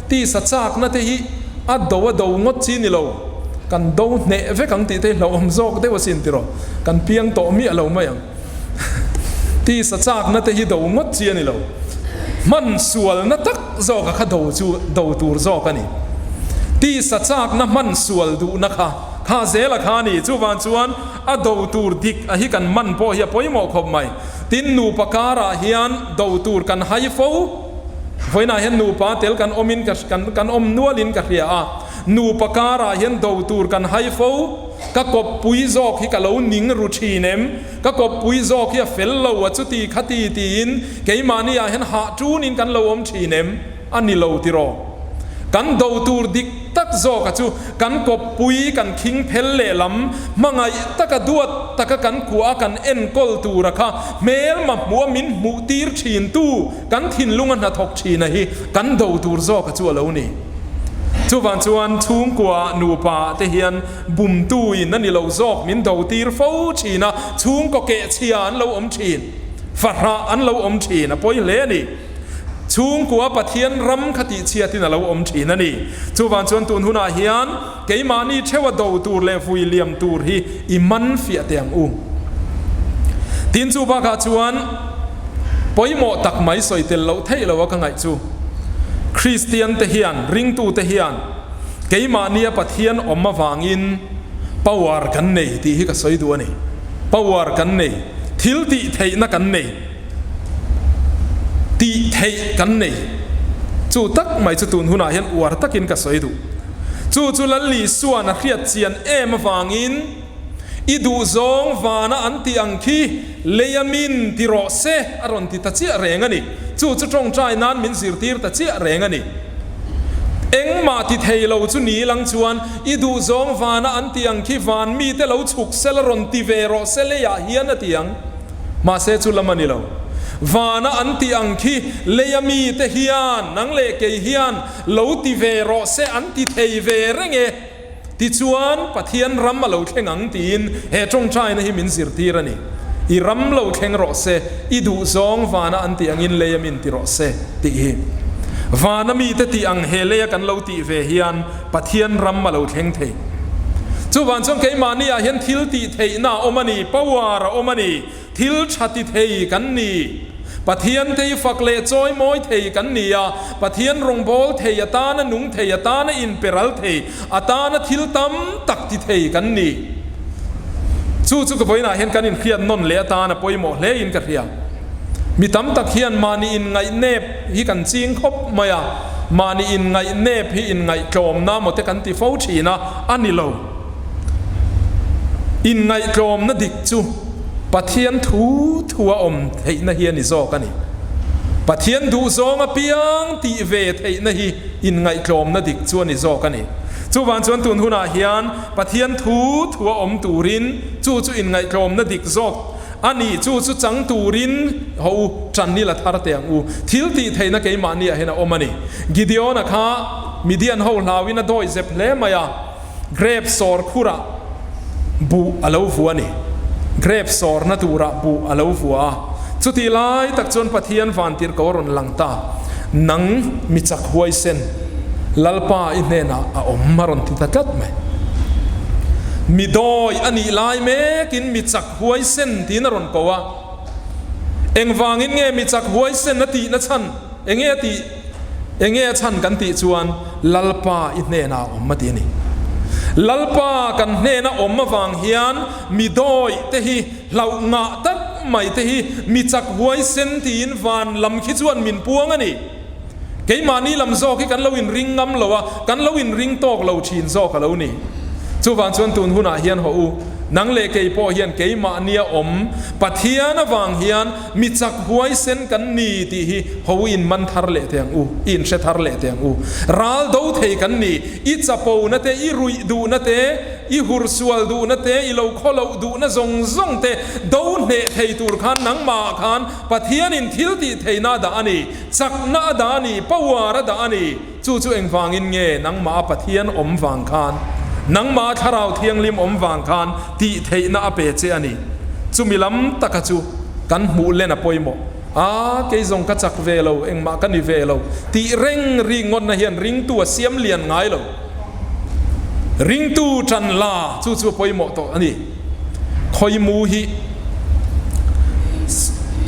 tisa chakna te hi a do a do ngawt chi ni lo, kan do hneh vek ang tih te hi hlauhawm zawk deuh asin tiraw, kan piang tawh miah lo mai ang. Tisa chakna te hi do ngawt chi a ni lo, hman sualna tak zawka kha do chu do tur zawk a ni. Tisa chakna hman sual duhna kha. Kha zel a kha a ni. Chuvang chuan a do tur dik a hi kan man pawh hi a pawimawh khawp mai. Tin, nupa karah hian do tur kan hai fo. Vawiinah hian nupa tel kan awmin ka kan kan awm nualin ka hria a. Nupa karah hian do tur kan hai fo. Ka kawppui zawk hi ka lo ning ru thin em? Ka kawppui zawk hi a fel lo a chuti khati tiin keimahni ah hian hah tunin kan lo awm thin em? A ni lo tiraw? Kan do tur dik tak zawka chu kan kawppui kan khing phel lehlam hmangaih taka duat taka kan kuah a kan enkawl tura kha hmelma hmuh a min hmuh tir thin tu kan thinlunga hnathawk thina hi kan do tur zawka chu a lo ni. Chuvang chuan chhungkua nupa te hian bumtu in a ni lo zawk min do tir fo thin a, chhungkaw kehchhia an lo awm thin, fahrah an lo awm thin a pawi hle a ni. Chhungkua Pathian ram kha tihchhiatin a lo awm thin a ni. Chuvang chuan tun hunah hian keimahni theuha do tur leh vui liam tur hi i man fiah teh ang u. Tin chu bakah chuan pawimawh tak mai sawi tel loh theih loh a ka ngaih chu Kristian te hian, ringtu te hian keimahnia Pathian awm avangin power kan nei tih hi ka sawi duh a ni. Power kan nei, thil tih theihna kan nei. Tih theih kan nei. Chu tak mai chu tun hunah hian uar takin ka sawi duh. Chu chu Lal Isua'n a hriat chian em avangin i duhzawng vana an tih ang khi leia min ti rawh se a rawn ti ta chiah reng a ni. Chu chu tawngtai nan min zirtir ta chiah reng a ni. Engmah ti thei lo chu ni lang chuan i duhzawng vana an tih ang khi van mite lo chhuk sela rawn ti ve rawh se leiah hian a ti ang. Mahse chu lam a ni lo. Vana an tih ang khi leia mite hian nang leh kei hian lo ti ve rawh se an ti thei ve reng e. Tichuan Pathian ram a lo thleng ang tiin he tawngtaina hi min zirtir a ni. I ram lo thleng rawh se, i duhzawng vana an tih angin leia min ti rawh se tih hi. Vana mite tih ang he leia kan lo tih ve hian Pathian ram a lo thleng thei. Chuvang chuan keimahni ah hian thil tih theihna a awm a ni, power a awm a ni, thil tha ti thei kan ni. Pathian te hi fak leh chawi mawi thei kan ni a, Pathian rawngbâwl thei atana nung thei atana inpe ral thei atana thil tam tak ti thei kan ni. Chu chu ka vawiinah hian kan inhriat nawn leh atana pawimawh hle in ka hria. Mi tam tak hian mahni inngaihnep hi kan ching khawp mai a, mahni inngaihnep hi inngaihtlawmna maw te kan ti fo thin a, a ni lo. Inngaihtlawmna dik chu Pathian thu thua awm theihna hi a ni zawk a ni. Pathian duhzawng apiang tih ve theihna hi inngaihtlawmna dik chu a ni zawk a ni. Chuvang chuan tun hunah hian Pathian thu thua awm turin chu chu inngaihtlawmna dik zawk. A ni, chu chu chang turin haw u, ṭan i la thar teh ang u. Thil tih theihna keimahniah hian a awm a ni. Gideon-a kha Midian ho hlauin a dawi zep hle mai a, grep sawr khurah buh a lo vua a ni. Grep sawrna turah buh a lo vua a. Chutih lai tak chuan Pathian vantirhko a rawn lang ta, Nang mi chak huaisen, Lalpa i hnenah a awm a rawn ti ta tlat mai. Mi dawi a nih lai mekin mi chak huaisen tiin a rawn ko a. Engvangin nge mi chak huaisen a tihna chhan? Enge a tih? Enge a chhan kan tih chuan Lalpa i hnenah a awm a ti a ni. Lalpa kan hnena awm avang hian mi dawi te hi hlauh ngah tak mai te hi mi chak huaisen tiin van lam khi chuan min puang a ni. Keimahni lam zawk hi kan lo inring ngam lo a, kan lo inring tawk lo thin zawk a lo ni. Chuvang chuan tun hunah hian haw u, nang leh kei pawh hian keimahnia awm Pathian avang hian mi chak huaisen kan ni tih hi haw u inman thar leh teh ang u, i inhre thar leh teh ang u. Ral do thei kan ni, i chapona te, i ruih duhna te, I hur sual duhna te, i lo khaw loh duhna zawng zawng te do hneh thei tur khan nangmahah khan Pathianin thil tih theihna a dah a ni, chakna a dah a ni, power a dah a ni. Chu chu engvangin nge nangmaha Pathian awm vang khan, nangmaha Thlarau Thianghlim awm vang khan tih theihna a pe che a ni. Chumi lam taka chu kan hmuh len a pawimawh. A, kei zawng ka chak ve lo, engmah ka ni ve lo tih reng ringawtna hian ringtu a siam lian ngai lo. Ringtu ṭan la chu chu a pawimawh tawh a ni. Khawimu hi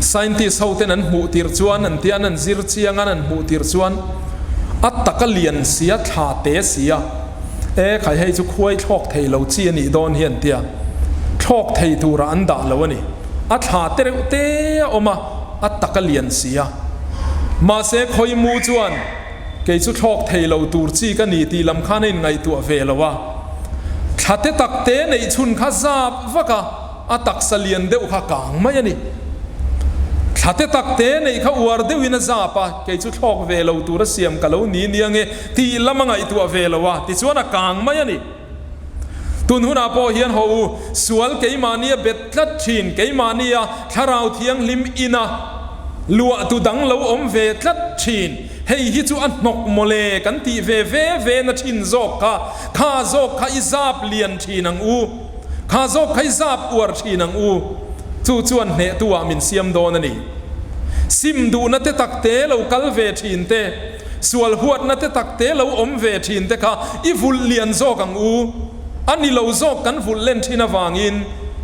scientist ho ten an hmuh tir chuan an tia an an zir chiang a, an hmuh tir chuan a tak a lian si a, thla te si a, e khai hei chu khuai thlawk thei lo chi a nih dawn hi an tia, thlawk thei turah an dah lo a ni. A thla te reuh te a awm a, a tak a lian si a. Mahse khawimu chuan. Kei chu thlawk thei lo tur chi ka ni tih lam khan a inngaihtuah ve lo a. Thla te tak te neih chhun kha zap vak a, a taksa lian deuh kha kang mai a ni. Thla te tak te neih kha uar deuhin a zap a, kei chu thlawk ve lo tur a siam ka lo ni nia nge tih lam a ngaihtuah ve lo a, tichuan a kang mai a ni. Tun hunah pawh hian haw u, sual keimahnia bet tlat thin, keimahnia Thlarau Thianghlim ina luahtu dang lo awm ve tlat thin, hei hi chu a hnawk mawle kan tih ve ve ve na thin zawk kha, kha zawk kha i zap lian thin ang u, kha zawk kha i zap uar thin ang u, chu chuan hnehtu ah min siam dawn a ni. Sim duhna te tak te lo kal ve thin te. Sual huatna te tak te lo awm ve thin te kha i vulh lian zawk ang u. A ni lo zawk kan vulh len thin avangin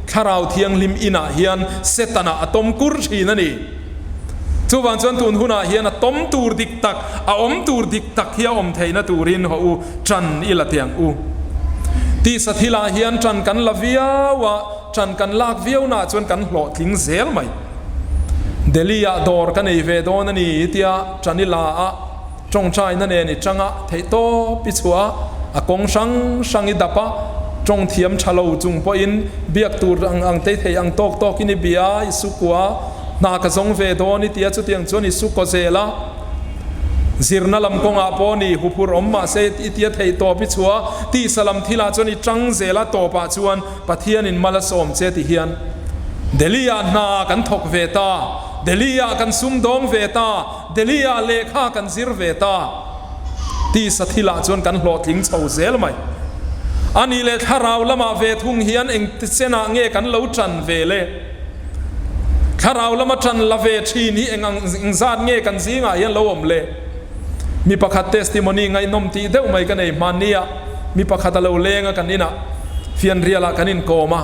Thlarau Thianghlim inah hian Setana a tawm kur thin a ni. Chuvang chuan tun hunah hian a tawm tur dik tak, a awm tur dik tak hi a awm theihna turin haw u, ṭan i la teh ang u. Tisa thilah hian ṭan kan la viau a, ṭan kan lak viau naah chuan kan hlawhtling zel mai. Delhi-ah dawr ka nei ve dawn a ni tia ṭan i la a, ṭawngṭaina nen i ṭang a, theihtawp i chhuah a, a kawng hrang hrang i dap a, ṭawng thiam ṭha lo chung pawhin biak tur ang ang tei thei ang tawk tawkin i bia a, i su kua a, hna ka zawng ve dawn i tia chutiang chuan i su kaw zel a, zirna lam kawngah pawh ni huphur awm mahse i tia theihtawp i chhuah a, tisa lam thilah chuan i ṭang zel a, tawpah chuan Pathianin mal a sawm che ti hian Delhi-ah hna kan thawk ve ta, Delhi-ah kan sumdawng ve ta, Delhi-ah lehkha kan zir ve ta tisa thilah chuan kan hlawhtling chho zel mai. A nih leh thlarau lamah ve thung hian engti chenah nge kan lo ṭan ve le? Thlarau lama ṭan la ve ṭhin hi eng ang engzat nge kan zingah hian lo awm le? Mi pakhat testimony ngaihnawm tih deuh mai ka nei hmanni a, mi pakhat a lo leng a kan inah fianrialah kan inkawm a,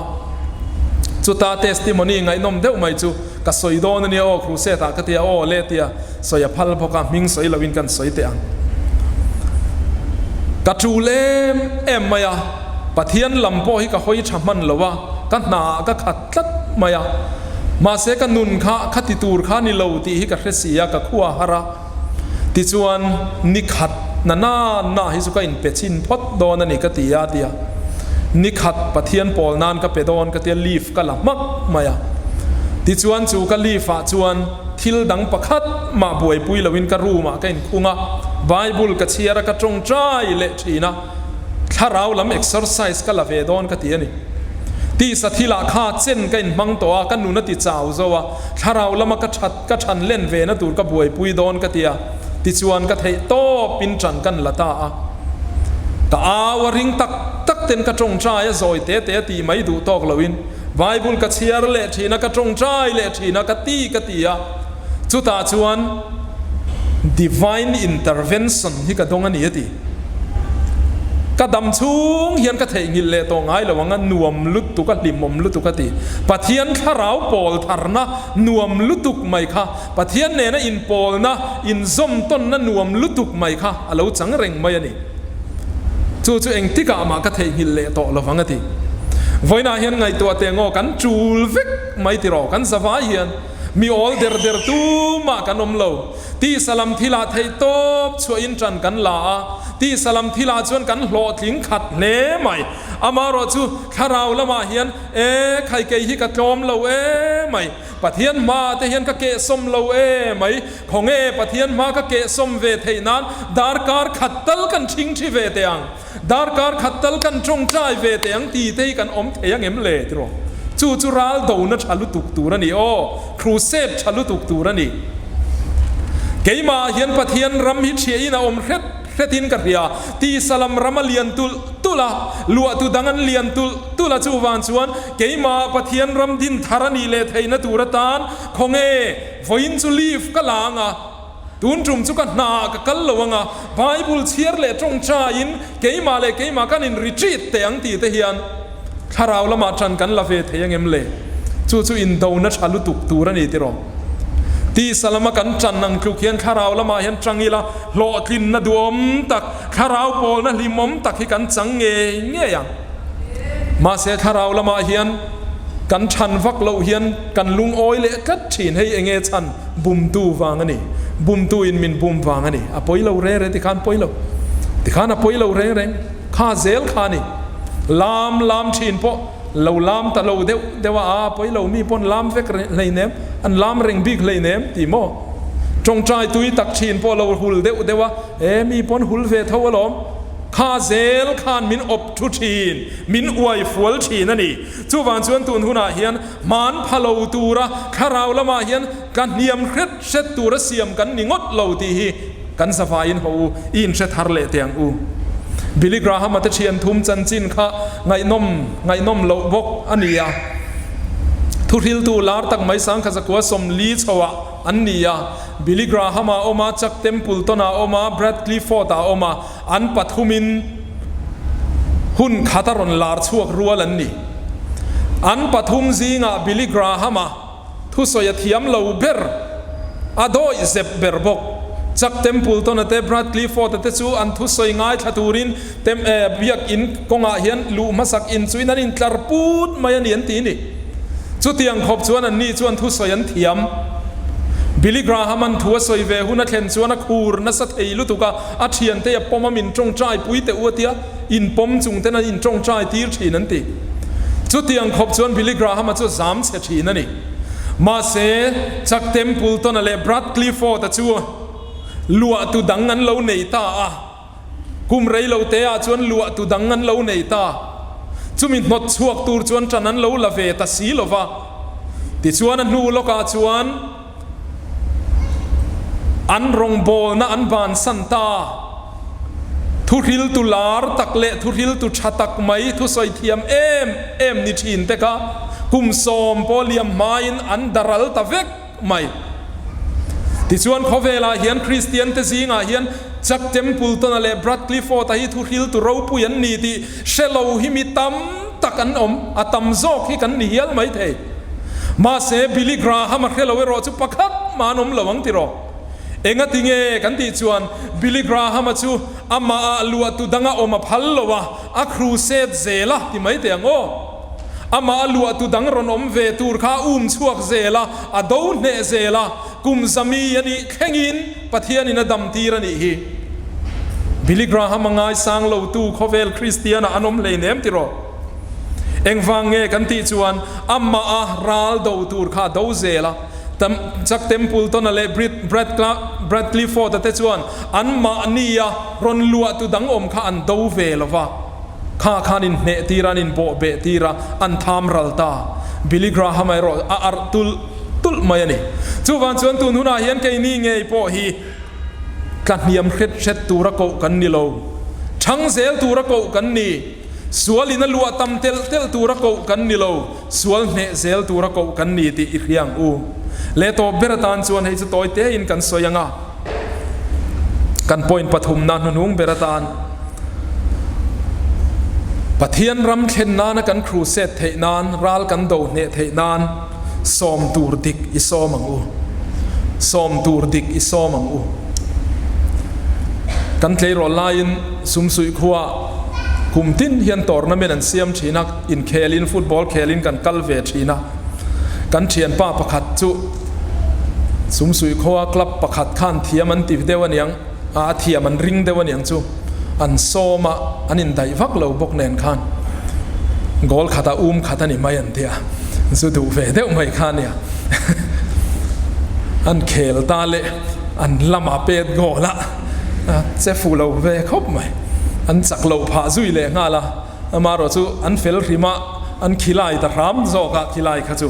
chuta testimony ngaihnawm deuh mai chu ka sawi dawn a nia aw crusade ah ka tia aw le tia sawi a phal bawk a, hming sawi loin kan sawi teh ang. Ka tul em em mai a, Pathian lam pawh hi ka hawi tha hman lo a, ka hna ah ka khat tlat mai a, mahse ka nun kha khati tur kha ni lo tih hi ka hre si a, ka khua har a. Tichuan, ni khat na na na hi chu ka inpe chhin phawt dawn a ni ka ti a, ti a. Ni khat Pathian pawl nan ka pe dawn ka ti a, leave ka la hmak mai a. Tichuan chu ka leave ah chuan thil dang pakhat mah buaipui loin ka room ah ka inkhung a, Bible ka chhiar a, ka tawngtai leh thin a, thlarau lam exercise ka la ve dawn ka ti a ni. Tisa thilah kha chen ka inhmang tawh a, ka nun a ti chau zo a, thlarau lama ka that ka than len ve na tur ka buaipui dawn ka ti a, tichuan ka theih tawp in tan kan la ta a. Ka au a ring tak tak ten ka tawngtai a zawi te te a tih mai duh tawk lo in Bible ka chhiar leh thin a, ka tawngtai leh thin a, ka ti ka ti a, chutah chuan Divine Intervention hi ka dawng a ni a ti. Ka dam chhung hian ka theihnghilh leh tawh ngai lo ang a, nuam lutuk a, hlimawm lutuk a ti. Pathian thlarau pawl tharna nuam lutuk mai kha, Pathian nena inpawlna, inzawm tawnna nuam lutuk mai kha a lo chang reng mai a ni. Chu chu engtikah mah ka theihnghilh leh tawh lo vang a ti. Vawiinah hian ngaihtuah teh ngaw kan tul vek mai tiraw, kan zavai hian mi awl der der tumah kan awm lo. Tisa lam thilah theih tawp chhuahin ṭan kan la a, tisa lam thilah chuan kan hlawhtling khat hle mai. Amaherawh chu thlarau lamah hian, E, khai kei hi ka tlawm lo e mai, Pathian hmaah te hian ka kehsawm lo e mai, khawnge Pathian hma ka kehsawm ve theih nan darkar khat tal kan ṭhingṭhi ve teh ang, darkar khat tal kan ṭawngṭai ve teh ang ti te hi kan awm thei ang em le tiraw? Chu chu ral dona ṭha lutuk tur a ni aw, crusade ṭha lutuk tur a ni. Keimahah hian Pathian ram hi ṭhiahin a awm hret hretin ka hria, tisa lam ram a lian tulh tulh a, luahtu dang an lian tulh tulh a, chuvang chuan keimahah Pathian ram din thar a nih leh theihna tur atan khawnge vawiin chu leave ka la ang a, Tun tum chu ka hnaah ka kal lo ang a, Bible chhiar leh tawngtaiin keimah leh keimah kan in retreat teh ang tih te hian thlarau lamah tan kan la ve thei ang em le? Chu chu indona tha lutuk tur a ni tiraw? Tisa lama kan tan ang tluk hian thlarau lamah hian tang ila hlawhtlinna duhawm tak, thlarau pawlna hlimawm tak hi kan chang ngei ngei ang. Mahse thlarau lamah hian kan than vak loh hian kan lungawi leh tlat thin, hei enge chhan? Bumtu vang a ni. Bumtu in min bum vang a ni. A pawi lo reng reng tikhan pawi lo. Tikhan a pawi lo reng reng. Kha zel kha a ni. Lam lam thin pawh lo lam ta lo deuh deuh a, aa pawi lo mi pawn lam vek hleinem, an lam reng bik hleinem ti maw? Tawngtai tui tak thin pawh lo hul deuh deuh a, e mi pawn hul ve tho alawm. Kha zel khan min awp thu thin, min uai fual thin a ni. Chuvang chuan tun hunah hian hman pha lo tura thlarau lamah hian ka hniam hret hret tura siam kan ni ngawt lo tih hi kan zavaiin ho u, i inhre thar leh teh ang u. Billy Graham-a te thian thum chanchin kha ngaihnawm ngaihnawm loh bawk a ni a. Thuhriltu lar tak mai Sangkhazakua 40 chhoah an ni a. Billy Graham-a awm a, Chuck Templeton-a awm a, Brad Clifford-a awm a. An pathumin hun khat a rawn lar chhuak rual an ni. An pathum zingah Billy Graham-a thusawi a thiam lo ber, a dawih zep ber bawk. Chuck Templeton-a te, Brad Clifford-a te chu an thusawi ngaithla turin tem biak in kawngah hian luh hmasak in chuin an intlar put mai a ni an ti ni. Chutiang khawp chuan anni chuan thusawi an thiam. Billy Graham-a'n thu a sawi ve hun a thlen chuan a khur nasa thei lutuk a, a thiante a pawm a min tawngtai pui teh u a tia, inpawm chung ten an intawngtai tir thin an ti. Chutiang khawp chuan Billy Graham-a chu a zam chhe thin a ni. Mahse, Chuck Templeton-a leh Brad Clifford-a chu luahtu dang an lo nei ta a. Kum rei lo te ah chuan luah tu dang an lo nei ta. Chumi hnawt chhuak tur chuan ṭan an lo la ve ta si lo va. Tichuan a hnu lawkah chuan an rawngbawlna an bansan ta. Thuhriltu lar tak leh thuhriltu ṭha tak mai thusawi thiam em em ni ṭhin te kha kum 10 pawh liam hmain an daral ta vek. mai. Tichuan khawvelah hian Kristiante zingah hian Chuck Templeton-a leh Brad Clifford-a hi thuhriltu ropui an ni tih hre lo hi mi tam tak an awm, a tam zawk hi kan ni hial mai thei. Mahse Billy Graham-a hre lo erawh chu pakhat mah an awm lo ang tiraw? Engati nge kan tih chuan Billy Graham-a chu amah ah luahtu danga awm a phal lo a, a crusade zel a ti mai teh ang aw. Amah a luahtu dang rawn awm ve tur kha a um chhuak zel a, a do hneh zel a, kum zami a nih thlengin Pathianin a dam tir a nih hi. Billy Graham a ngaisang lotu khawvel Kristian-ah an awm hleinem tiraw? Engvang nge kan tih chuan amah a ral do tur kha a do zel a, Chuck Templeton-a leh Brad Clifford-a te chuan anmahnia rawn luahtu dang awm kha an do ve lo va. Kha khan inhneh tir a, an inbawh beh tir a, an tham ral ta. Billy Graham-a erawh a arh tulh tulh mai a ni. Chuvang chuan tun hunah hian keini ngei pawh hi tla hniam hret hret tura koh kan ni lo. Thang zel tura koh kan ni. Sualin a luah tam telh telh tura koh kan ni lo. Sual hneh zel tura koh kan ni tih i hria ang u. Leh tawp ber atan chuan hei chu tawi tein kan sawi ang a, kan point pathumna hnuhnung ber atan Pathian ram thlen nana kan crusade theih nan, ral kan do hneh theih nan sawm tur dik i sawm ang u. Sawm tur dik i sawm ang u. Kan tleirawl laiin Sumsuih khua kum tin hian tournament an siam thin a. Inkhelin football khelin kan kal ve thin a, kan thianpa pakhat chu Sumsuih khua club pakhat khan thiam an ti deuh aniang a, a thiam an ring deuh aniang chu an sawm a, an indaih vak lo bawk nen khan goal khat a um khat a ni mai an ti a, zu duh ve deuh mai kha ania an khel ta leh an lamah pet goal a che fuh lo ve khawp mai, an chak loh phah zui leh nghal a. Amaherawh chu an fel hrim a, an khilai ta hram zawk a, khilai kha chu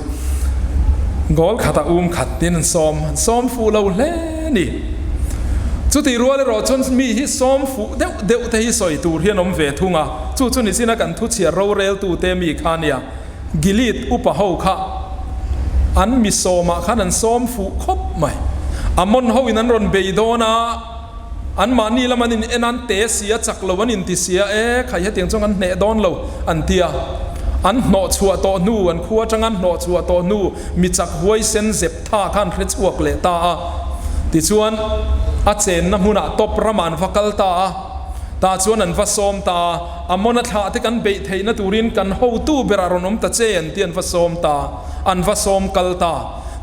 goal khat a um khat tin an sawm, an sawm fuh lo hle a ni. Chutih rual erawh chuan mi hi sawm fuh deuh deuh te hi sawi tur hian awm ve thung a, chu chu nichina kan thuchhiar roreltute mi kha nia, Gilead upa ho kha an mi sawmah khan an sawm fuh khawp mai. Ammon hoin an rawn bei dawn a. Anmahni lam an in en an te si a, chak lo an inti si a, e khai hetiang chuan kan hneh dawn lo an ti a. An hnawh chhuah tawh hnu, an khua atanga an hnawh chhuah tawh hnu mi chak huaisen zep tha kha an hre chhuak leh ta a. Tichuan, a chenna hmunah tawp ramah an va kal ta a, tah chuan an va sawm ta a, Amona thlah te kan beih theihna turin kan hotu berah rawn awm ta che an ti an va sawm ta, an va sawm kal ta.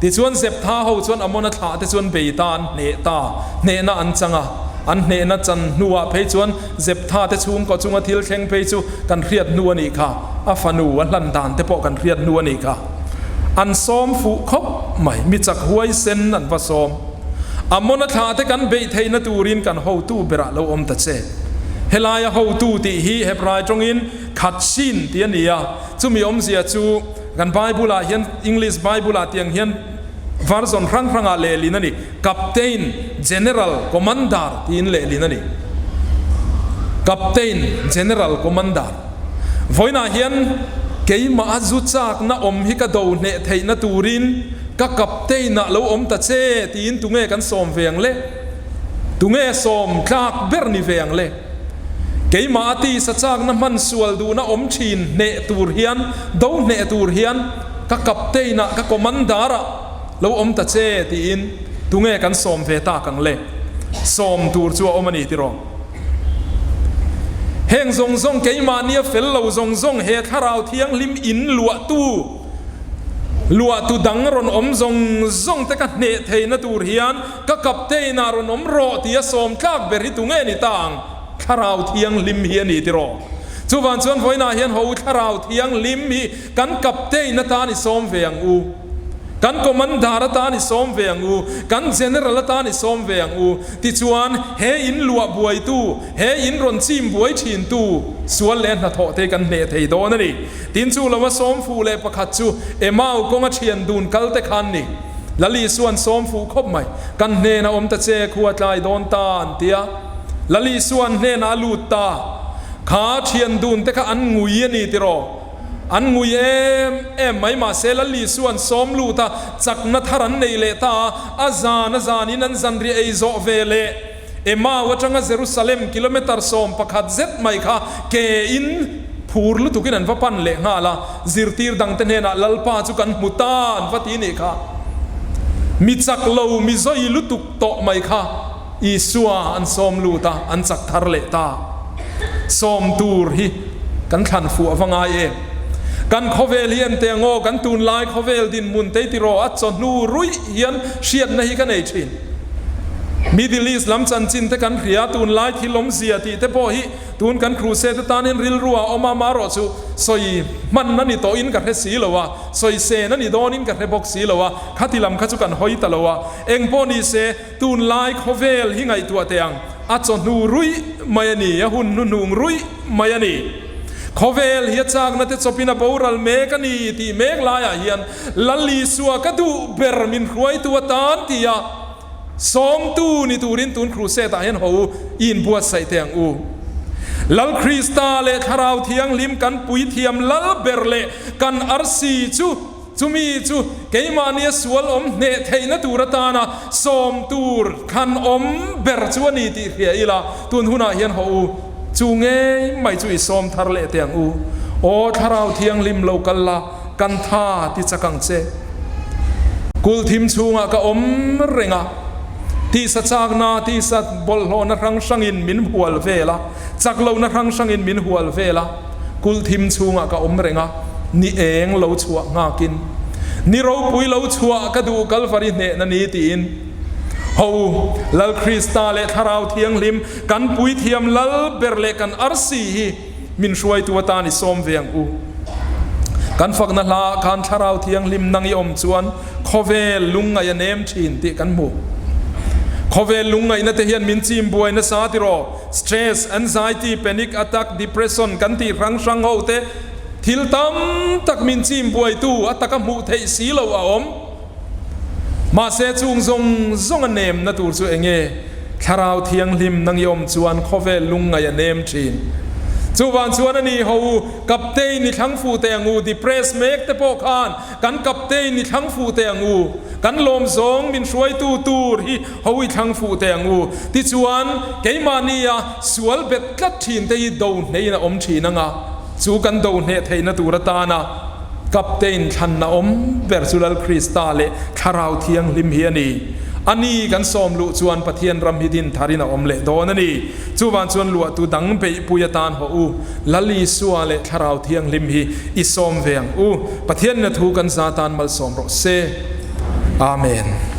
Tichuan Zeptha ho chuan Amona thlah te chuan bei ta an hneh ta, hnehna an chang a. An hnehna chan hnuah phei chuan Zeptha te chhungkaw chunga thil thleng phei chu kan hriat hnu a nih kha, a fanu a hlan dan te pawh kan hriat hnu a nih kha. An sawm fuh khawp mai, mi chak huaisen an va sawm. Amona thlah te kan beih theihna turin kan hotu berah lo awm ta che. Helaia hotu tih hi Hebrai tawngin Khatsin tih a ni a, chumi awmzia chu, Kan Bible ah hian English Bible ah tiang hian version hrang hrang ah lehlin a ni, Captain, General, Commander tiin lehlin a ni. Captain, General, Commander. Vawiinah hian keimah a zu chakna awm hi ka do hneh theihna turin ka Captain ah lo awm ta che tiin tunge kan sawm ve ang le? Tunge sawm tlak ber ni ve ang le? Keimah a tisa chakna hman sual duhna awm thin hneh tur hian, do hneh tur hian ka captain-ah, ka commander-ah lo awm ta che tiin tunge kan sawm ve tak ang le? Sawm tur chu a awm a ni tiraw? Heng zawng zawng keimahnia fel lo zawng zawng he Thlarau Thianghlim in luahtu, luahtu dang rawn awm zawng zawng te ka hneh theihna tur hian Ka captain ah rawn awm rawh tia sawm tlak ber hi tunge ni ta ang? Thlarau Thianghlim hi a ni tiraw? Chuvang chuan vawiinah hian ho Thlarau Thianghlim hi kan captain atan i sawm ve ang u, kan commander atan i sawm ve ang u, kan general atan i sawm ve ang u. Tichuan he in luah buaitu, he in rawn chim buai thintu sual leh hnathawh te kan hneh thei dawn a ni. Tin chu lova sawm fuh leh pakhat chu Emau kawnga thian dun kal te khan ni. Lali Isua'n sawm fuh khawp mai. Kan hnenah awm ta che, khua tlai dawn ta, an ti a. Lali Isua'n hnenah a lut ta. Kha thian dun te kha an ngui a ni tiraw? An ngui em em mai. Mahse, Lali Isua'n sawm lut a, chakna thar an nei leh ta a, a zan a zanin an zanriah ei zawh ve leh. Emau atanga Jerusalem kilometre 11 zet mai kha ke in phur lutukin an va pan leh nghal a, zirtir dangte hnenah Lalpa chu kan hmu ta an va ti nih kha. Mi chak lo, mi zawi lutuk tawh mai kha Isua an sawm lut a, an chak thar leh ta. Sawm tur hi kan thlan fuh a va ngai em? Kan khawvel hi ente ang aw, kan tunlai khawvel dinhmun teitiraw a chawhnu ruih hian hriatna hi ka nei thin. Middle East lam chanchin te kan hria, tunlai thil awmzia tih te pawh hi tun kan crusade atanin rilru ah awm a, amaherawh chu sawi hman a ni tawhin ka hre si lo a, sawi sen a ni dawnin ka hre bawk si lo a, khati lam kha chu kan hawi ta lo a. Eng pawh ni se, tunlai khawvel hi ngaihtuah teh ang, a chawhnu ruih mai a ni, a hun hnuhnung ruih mai a ni. Khawvel hi a chakna te chawpin a boral mek a ni tih mek laiah hian Lal Isua ka duh ber min hruaitu atan tia sawmtu ni turin tun crusade ah hian ho u i inbuatsaih teh ang u. Lal Krista leh Thlarau Thianghlim kan puithiam lal ber leh kan arsi chu Chumi chu keimahnia sual awm hneh theihna tur atana sawm tur thlan awm ber chu a ni tih hria ila, tun hunah hian hawh u, chu ngei mai chu i sawm thar leh teh ang u. Aw Thlarau Thianghlim lo kal la, kan tha ti chak ang che. Kul thim chhungah ka awm reng a, tisa chakna, tisa bawlhhlawhna hrang hrangin min hual vel a, chak lohna hrang hrangin min hual vel a. Kulthim chhungah ka awm reng a, ni eng lo chhuah nghakin, ni ropui lo chhuah ka duh Kalvari hnehna ni tiin. Ho u, Lal Krista leh Thlarau Thianghlim, kan puithiam lal ber leh kan arsi hi min hruaitu atan i sawm ve ang u. Kan fakna hlaah khan Thlarau Thianghlim nang i awm chuan khawvel lungngaih a nem thin tih kan hmu. Khawvel lungngaihna te hian min chim buai nasa tiraw? Stress, anxiety, panic attack, depression kan tih hrang hrang ho te thil tam tak min chim buaitu a taka hmuh theih si loh a awm. Mahse chung zawng zawng a nemna tur chu eng nge? Thlarau Thianghlim nang i awm chuan khawvel lungngaih a nem thin. Chuvang chuan a ni ho u, Captain i thlang fuh teh ang u, depress mek te pawh khan kan Captain i thlang fuh teh ang u, kan lawm zawng min hruaitu tur hi Ho i thlang fuh teh ang u. Tichuan, keimahnia sual bet tlat thin te hi do hneiin a awm thin ang a, chu kan do hneh theihna tur atana Captain thlanna awm ber chu Lal Krista leh Thlarau Thianghlim hi a ni. A ni kan sawm luh chuan Pathian ram hi din tharin a awm leh dawn a ni. Chuvang chuan luahtu dang beihpui atan hawh u, Lal Isua leh Thlarau Thianghlim hi i sawm ve ang u. Pathianin a thu kan za tan malsawm rawh se. Amen.